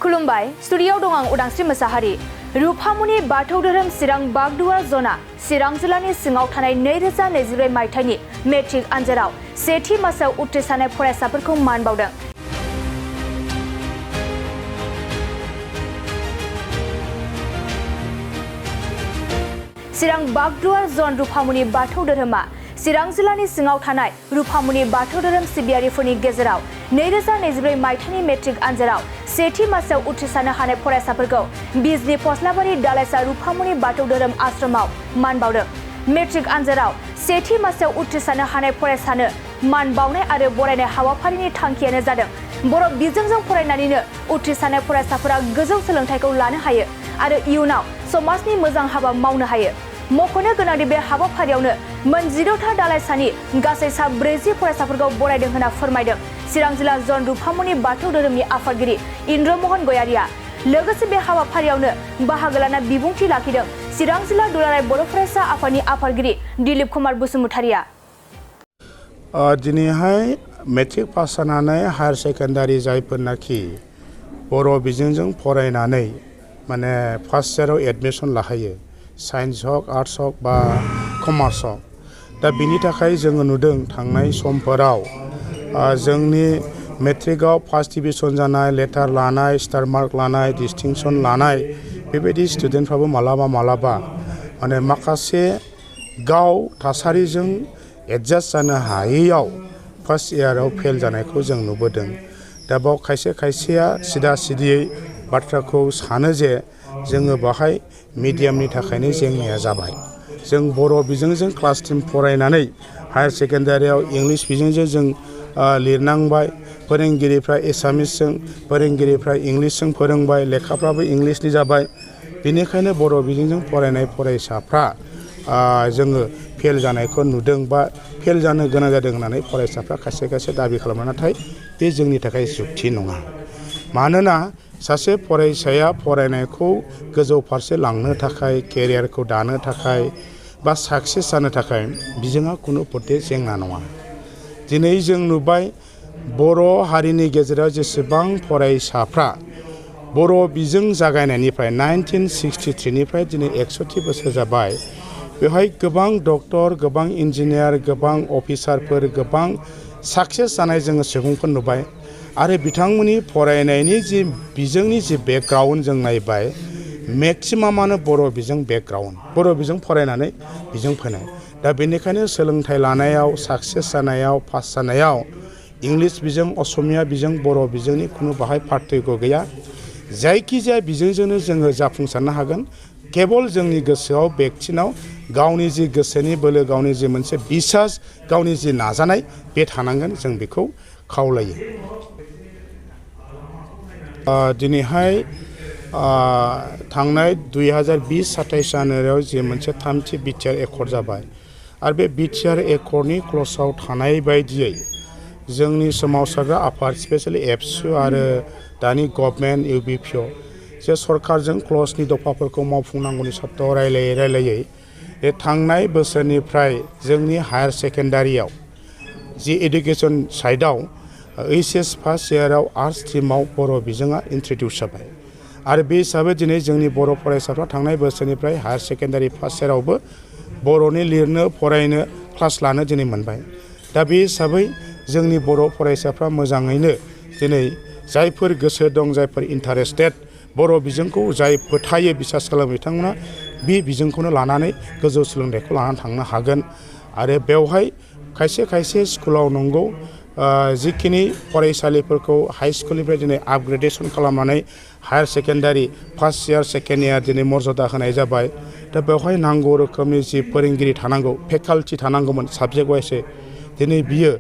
खुलुमबाय स्टुडिय'आव दं आं उदांस्रि मोसाहारि। रुफामुनि बाथौ धोरोम चिरां बागदुवा ज'नआ चिरां जिल्लानि सिङाव थानाय 2024 मायथाइनि मेट्रिक आनजादाव सेथि मासाव उथ्रिसारनाय फरायसाफोरखौ मान बावदों। चिरां बागदुवा ज'न रुफामुनि बाथौ धोरोमा चिरां जिल्लानि सिङाव थानाय रुफामुनि बाथौ धोरोम सिबियारिफोरनि गेजेराव 2024 मायथाइनि मेट्रिक आनजादाव सेथि मासाव उथ्रिसारनो हानाय फरायसाफोरखौ बिजनि फस्लाबारि दालाइसा रुफामुनि बाथौ धोरोम आश्रमाव मान बावदों। मेट्रिक आनजादाव सेथि मासाव उथ्रिसारनो हानाय फरायसानो मान बावनाय आरो बरायनाय हाबाफारिनि थांखियानो जादों बर' बिजोंजों फरायनानैनो उथ्रिसारनाय फरायसाफोरा गोजौ सोलोंथाइखौ लानो हायो आरो इयुनाव समाजनि मोजां हाबा मावनो हायो। मख'नो गोनांदि बे हाबाफारियावनो मोन 14था दालाइसानि गासै 40 फरायसाफोरखौ बरायदों होनना फोरमायदों चिरां जिल्ला जन रुफामुनि बाथौ धोरोमनि आफादगिरि इन्द्रमोहन गयारिया। लोगोसे बे हाबाफारियावनो बाहागो लाना बिबुंथि लाखिदों चिरां जिल्ला दुलाराय बर' फरायसा आफादनि आफादगिरि दिलीप कुमार बसुमतारिया। दिनैहाय मेट्रिक पास जानानै हायार सेकेन्डारि जायफोरनाखि बर' बिजोंजों फरायनानै माने फार्स्ट इयाराव एडमिसन लाहैयो, साइन्स हक आर्ट्स हक बा कमार्स हक, दा बिनि थाखाय जोङो नुदों थांनाय समफोराव जोंनि मेट्रिकआव फार्स्ट डिभिजन जानाय, लेटार लानाय, स्टार मार्क लानाय, डिस्टिंसन लानाय बेबायदि स्टुडेन्टफ्राबो मालाबा माने माखासे गाव थासारिजों एडजास्ट जानो हायैयाव फार्स्ट इयाराव फेल जानायखौ जों नुबोदों। दा बाव खायसेया सिदा सिदियै बाथ्राखौ सानो जे जोङो बाहाय मिडियामनि थाखायनो जेंनाया जाबाय। जों बर' बिजोंजों क्लास 10 फरायनानै हायार सेकेन्डारियाव इंलिश बिजोंजों जों लिरनांबाय, फोरोंगिरिफ्रा एसामिसजों, फोरोंगिरिफ्रा इंलिशजों फोरोंबाय, लेखाफ्राबो इंलिशनि जाबाय। बेनिखायनो बर' बिजोंजों फरायनाय फरायसाफ्रा जोङो फेल जानायखौ नुदों बा फेल जानो गोनां जादों होननानै फरायसाफ्रा खायसे दाबि खालामो। नाथाय बे जोंनि थाखाय जुक्ति नङा। मानोना सासे फरायसाया फरायनायखौ गोजौ फारसे लांनो थाखाय, केरियारखौ दानो थाखाय बा साक्सेस जानो थाखाय बिजोङा कुनु पथे जेंना नङा। दिनै जों नुबाय बर' हारिनि गेजेराव जेसेबां फरायसाफ्रा बर' बिजों जागायनायनिफ्राय 1963निफ्राय दिनै 61 बोसोर जाबाय, बेवहाय गोबां डक्टर, गोबां इन्जिनियार, गोबां अफिसारफोर, गोबां साक्सेस जानाय जोङो सुबुंफोर नुबाय। आरो बिथांमोननि फरायनायनि जि बिजोंनि जि बेकग्राउन्ड जों नायबाय, मेक्सिमामानो बर' बिजों बेकग्राउन्ड, बर' बिजों फरायनानै बिजों फैनाय। दा बेनिखायनो सोलोंथाइ लानायाव, साक्सेस जानायाव, पास जानायाव इंलिश बिजों, असमिया बिजों, बर' बिजोंनि खुनु बाहाय पार्थक्य गैया। जायखिजाया बिजोंजोंनो जोङो जाफुंसारनो हागोन। केबल जोंनि गोसोआव, बेक्तिनाव गावनि जि गोसोनि बोलो, गावनि जि मोनसे बिसास, गावनि जि नाजानाय बे थानांगोन, जों बेखौ खावलायो। दिनैहाय थांनाय 2020-27 जानुवारियाव जि मोनसे 3थि बिटिआर एकर्ड जाबाय आरो बे बिटिआर एकर्डनि क्लसाव थानाय बायदियै जोंनि सोमावसारग्रा आफाद स्पेसियेलि एबसु आरो दानि गभर्नमेन्ट इउबिपिअ जे सरकारजों क्लसनि दफाफोरखौ मावफुंनांगौनि सत्ताव रायलायै बे थांनाय बोसोरनिफ्राय जोंनि हायार सेकेन्डारियाव जि एडुकेसन साइडआव HS फार्स्ट इयाराव आर्ट्स स्ट्रिमाव बर' बिजोङा इन्ट्रडिउस जाबाय। आरो बे हिसाबै दिनै जोंनि बर' फरायसाफ्रा थांनाय बोसोरनिफ्राय हायार सेकेन्डारि फार्स्ट इयारावबो बर'नि लिरनो, फरायनो, क्लास लानो दिनै मोनबाय। दा बे हिसाबै जोंनि बर' फरायसाफ्रा मोजाङैनो दिनै जायफोर गोसो दं, जायफोर इन्टारेस्टेड, बर' बिजोंखौ जाय फोथायो, बिसास खालामो, बिथांमोना बे बिजोंखौनो लानानै गोजौ सोलोंथाइखौ लानानै थांनो हागोन। आरो बेवहाय खायसे स्कुलाव नंगौ जिखिनि फरायसालिफोरखौ हाइ स्कुलनिफ्राय दिनै आपग्रेडेसन खालामनानै higher secondary first year, second year दिनै मर्यादा होनाय जाबाय। दा बेवहाय नांगौ रोखोमनि जि फोरोंगिरि थानांगौ, फेकाल्टि थानांगौमोन साबजेक्ट वाइसै, दिनै बियो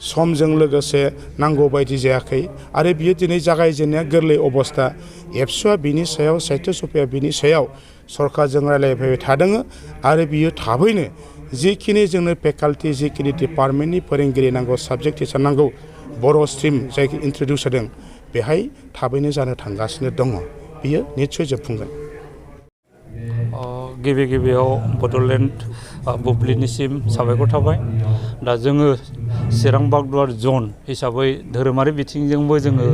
समजों लोगोसे नांगौ बायदि जायाखै। आरो बियो दिनै जागायजेननाया गोरलै अबस्था। एबसुआ बिनि सायाव, साहित्य सभाया बिनि सायाव सरकारजों रायलायबाय थादों आरो बियो थाबैनो जिखिनि जोंनो फेकाल्टि, जिखिनि डिपार्टमेन्टनि फोरोंगिरि नांगौ, साबजेक्ट टिचार नांगौ, बर' स्ट्रिम जायखौ इन्ट्रडिउस जादों, बेहाय थाबैनो जानो थांगासिनो दङ। बियो निस्सय जोबफुंगोन। गिबियाव बड'लेण्ड बुब्लिनिसिम साबायखर थाबाय। दा जोङो चिरां बागदुवा जन हिसाबै धोरोमारि बिथिंजोंबो जोङो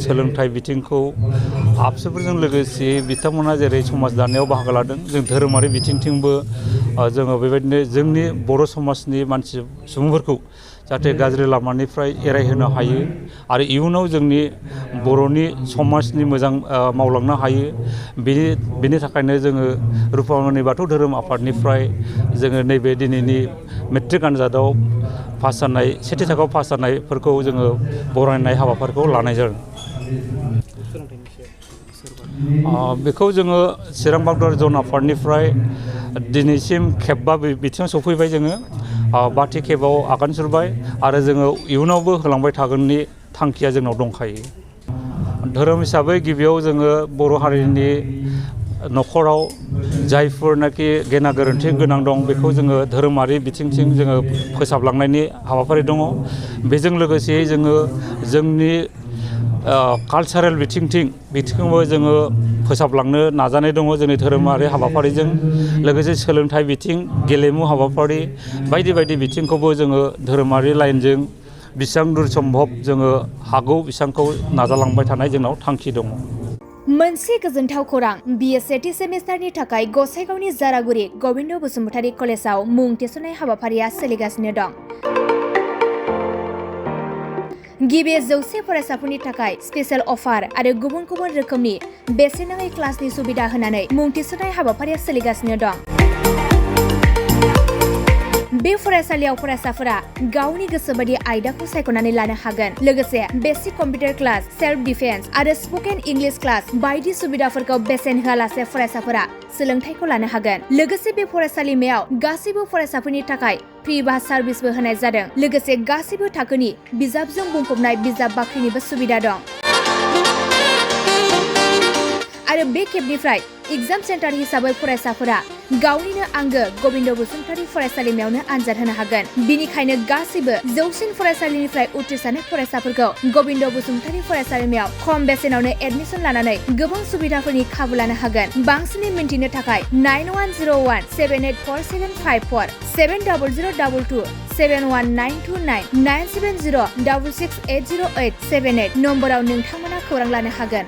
सोलोंथाइ बिथिंखौ आबसुफोरजों लोगोसे बिथांमोना जेरै समाज दानायाव बाहागो लादों जों धोरोमारि बिथिंथिंबो जोङो बेबायदिनो जोंनि बर' समाजनि मानसि सुबुंफोरखौ जाहाथे गाज्रि लामानिफ्राय एरायहोनो हायो आरो इयुनाव जोंनि बर'नि समाजनि मोजां मावलांनो हायो बेनि थाखायनो जोङो रुपामनि बाथौ धोरोम आफादनिफ्राय जोङो नैबे दिनैनि मेट्रिक आनजादाव पास जानाय सेथि थाखोआव पास जानायफोरखौ जोङो बरायनाय हाबाफारिखौ लानाय जादों। बेखौ जोङो चिरां बागदार जन आफादनिफ्राय दिनैसिम खेबबा बिथिङाव सफैबाय जोङो बाथि खेबाव आगान सुरबाय आरो जोङो इयुनावबो होलांबाय थागोननि थांखिया जोंनाव दंखायो। धोरोम हिसाबै गिबियाव जोङो बर' हारिनि न'खराव जायफोरनाखि गेना गोरोन्थि गोनां दं बेखौ जोङो धोरोमारि बिथिंथिं जोङो फोसाबलांनायनि हाबाफारि दङ। बेजों लोगोसे जोङो जोंनि कालचारेल बिथिंखौबो जोङो फोसाबलांनो नाजानाय दङ जोंनि धोरोमारि हाबाफारिजों लोगोसे सोलोंथाइ बिथिं गेलेमु हाबाफारि बायदि बायदि बिथिंखौबो जोङो धोरोमारि लाइनजों बेसेबां दूर सम्भब जोङो हागौ बेसेबांखौ नाजालांबाय थानाय जोंनाव थांखि दङ। मोनसे गोजोनथाव खौरां बिए सेथि सेमिस्टारनि थाखाय गसाइगावनि जारागुरि गबिन्द बसुमतारी कलेजाव मुं थिसननाय हाबाफारिया सोलिगासिनो दं। गिबि 100 फरायसाफोरनि थाखाय स्पेशल अफार आरो गुबुन गुबुन रोखोमनि बेसेन नाङै क्लासनि सुबिदा होनानै मुं थिसननाय हाबाफारिया सोलिगासिनो दं। बे फरायसालियाव फरायसाफोरा गावनि गोसोबायदि आयदाखौ सायख'नानै लानो हागोन। लोगोसे basic computer class, self defence आरो स्पकेन इंलिश क्लास बायदि सुबिदाफोरखौ बेसेन होआलासे फरायसाफोरा सोलोंथाइखौ लानो हागोन। लोगोसे बे फरायसालिमायाव गासैबो फरायसाफोरनि थाखाय फ्रि बास सार्भिसबो होनाय जादों। लोगोसे गासैबो थाखोनि बिजाबजों बुंफबनाय बिजाब बाख्रिनिबो सुबिदा दं। आरो बे खेबनिफ्राय एग्जाम सेन्टार हिसाबै फरायसाफोरा गावनिनो आंगो गबिन्द बसुमतारी फरायसालिमायावनो आनजाद होनो हागोन। बिनिखायनो गासैबो जौसिन फरायसालिनिफ्राय उथ्रिसारनाय फरायसाफोरखौ गबिन्द बसुमतारी फरायसालिमायाव खम बेसेनावनो एडमिसन लानानै गोबां सुबिदाफोरनि खाबु लानो हागोन। बांसिनै मिन्थिनो थाखाय 9101784754 7002 71929 97066808878 नम्बराव नोंथांमोना खौरां लानो हागोन।